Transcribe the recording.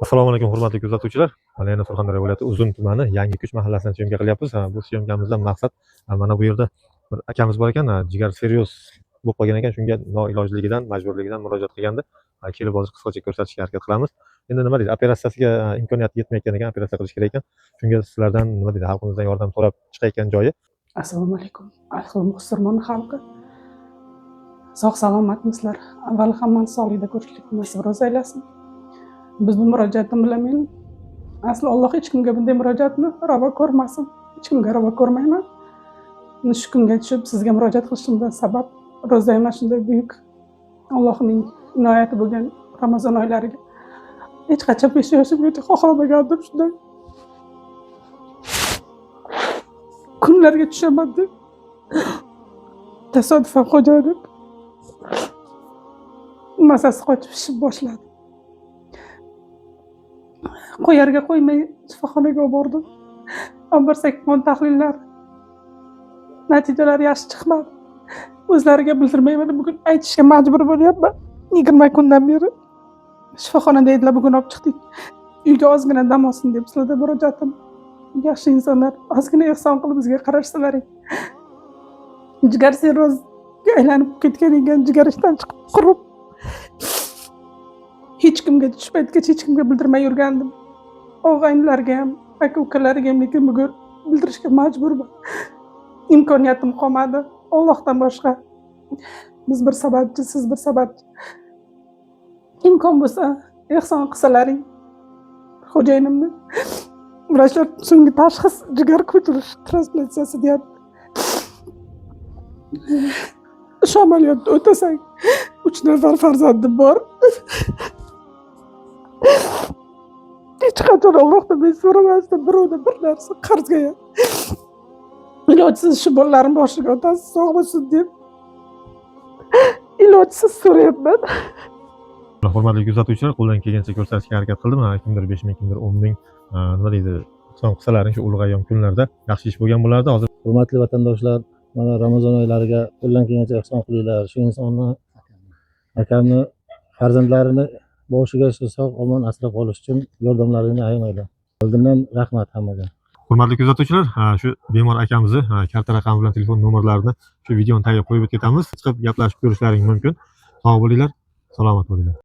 Assalomu alaykum, hurmatli kuzatuvchilar. Mana yana Surxondaryo viloyati Uzun tumani Yangi Kuch mahallasidan syomka qilyapmiz. Bu syomkamizdan maqsad, mana bu yerda bir akamiz bor ekan, jigar sirroz bo'lib qolgan ekan, shunga noilojligidan, majburligidan murojaat qilgandi. Kelib hozir qisqacha ko'rsatishga harakat qilamiz. Endi nima deydi, operatsiyasiga imkoniyati yetmayotgan ekan, operatsiya qilish kerak ekan. Shunga sizlardan, nima deydi, xalqimizdan yordam so'rab chiqayotgan joyi. Assalomu alaykum, ahli musulmon xalqi. Sog' salomatmisizlar? Avval hammani sog'likda ko'rishlik nasib ro'za aylasin. Bizni murojaatim bilan men asli Alloh hech kimga bunday murojaatni ravo ko'rmasin. Hech kimga ravo ko'rmayman. Shu kunga tushib sizga murojaat qilishimdan sabab ro'za mana shunday buyuk Allohning inoyati bo'lgan Ramazon oylariga hech qachon 5 yoshimgacha xohlamagandim shunday kunlarga tushaman deb tasodifan xo'jayinim mazasi qochib shishib boshladi. Qo'yarga qo'ymay shifoxonaga olib bordim. Olib borsak, qon tahlillari natijalari yaxshi chiqmadi. O'zlariga bildirmay mana bugun aytishga majbur bo'lyapman. 20 kundan beri shifoxonada edilar, bugun olib chiqdik. Uyga ozgina dam olsin deb sizlarga murojaatim. Yaxshi insonlar ozgina ehson qilib bizga qarashsalaring. Jigar sirrozga aylanib ketgan ekan, jigar ishdan chiqib qurib. Hech kimga tushib paytgacha hech kimga bildirmay yurgandim. Og'aynilarga ham, aka ukalarga ham, lekin bugun bildirishga majburman. Imkoniyatim qolmadi. Allohdan boshqa. Biz bir sababchi, siz bir sababchi. Imkon bo'lsa ehson qilsalaring xo'jayinimni. Vrachlar so'nggi tashxis jigar ko'chirish transplantatsiyasi deyapti. Shu amaliyotni o'tasak, 3 nafar farzandim bor. Hech qachon Allohdan men so'ramasdim birovdan bir narsa qarzga ham. Ilojsiz shu bolalarim boshiga otasi sog' bo'lsin deb ilojsiz so'rayapman. Hurmatli kuzatuvchilar, qo'ldan kelgancha ko'rsatishga harakat qildim. Kimdir 5 ming, kimdir 10 ming, nima deydi, ehson qilsalaring shu ulug' ayyom kunlarda yaxshi ish bo'lgan bo'lardi. Hozir Hurmatli vatandoshlar, mana Ramazon oylariga qo'ldan kelgancha ehson qilinglar. Shu insonni, akamni farzandlarini boshiga shu sog' omon asrab qolish uchun yordamlaringni ayamanglar. Oldindan rahmat hammaga. Hurmatli kuzatuvchilar, shu bemor akamizni karta raqami bilan telefon nomerlarini shu videoni tagiga qo'yib o'tib ketamiz. Chiqib gaplashib ko'rishlaring mumkin. Sog' bo'linglar, salomat bo'linglar.